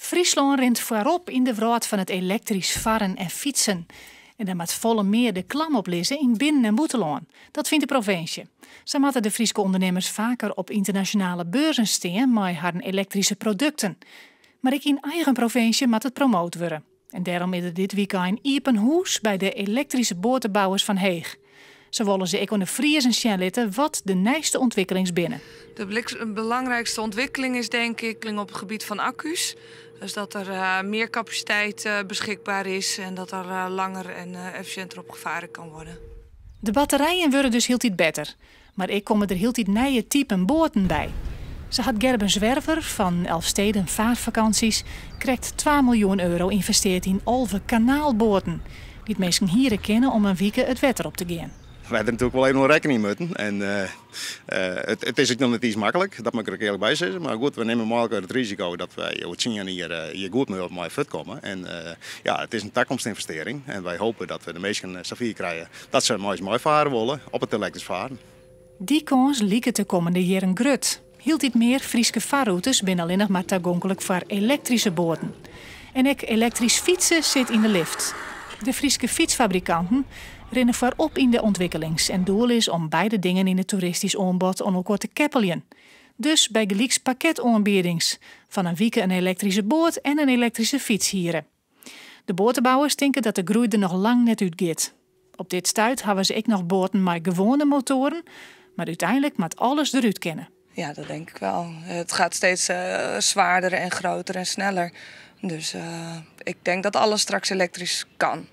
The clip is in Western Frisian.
Fryslân rint foarop yn de wrâld fan it elektrysk farren en fytsen. En dêr moat folle mear de klam op lizze yn binnen- en bûtenlân. Dat fynt de provinsje. Sa moatte de Fryske ûndernimmers faker op ynternasjonale beurzen stean mei harren elektryske produkten. Mar ek yn eigen provinsje moat it promoat wurde. En dêrom is der dit wykein iepen hûs by de elektryske boatebouwers fan Heech. Sa wolle se ek oan de Friezen sjen litte wat de nijste ûntwikkelings binne. De belangrijkste ontwikkeling is denk ik op het gebied van accu's. Dus dat er meer capaciteit beschikbaar is en dat er langer en efficiënter op gevaren kan worden. De batterijen wurde dus hieltyd better. Mar ek komme der hieltyd nije typen boaten by. Sa hat Gerben Zwerver fan Elfsteden Vaarvakanties krekt 2 miljoen euro ynvestearre yn 11 kanaalboaten, dy't minsken hiere kinne om in wike it wetter op te gean. Wy ha der natuerlik wol even oan rekkenje moatten. En it is ek noch net iens maklik, dat moat ik der ek earlik by sizze. Mar goed, we nimme mei it risiko dat wy oer 10 jier hjir goed mei fuortkomme. En ja, it is in takomstynvestearring. En wy hoopje dat we de minsken safier krije dat se mei ús meifarre wolle op it elektrysk farren. Dy kâns liket de kommende jierren grut. Hieltyd mear Fryske farrûtes binne allinnich mar tagonklik foar elektryske boaten. En ek elektrysk fytse sit yn de lift. De Fryske fytsfabrikanten rinne foarop yn de ûntwikkelings en doel is om beide dingen yn it toeristysk oanbod oan elkoar te keppeljen. Dus bygelyks pakketoanbiedings fan in wike in elektryske boat en in elektryske fyts hiere. De boatebouwers tinke dat de groei der noch lang net útgiet. Op dit stuit hawwe se ek noch boaten mei gewoane motoaren, mar úteinlik moat alles derút kinne. Ja, dat denk ik wel. Het gaat steeds zwaarder en groter en sneller. Dus ik denk dat alles straks elektrisch kan.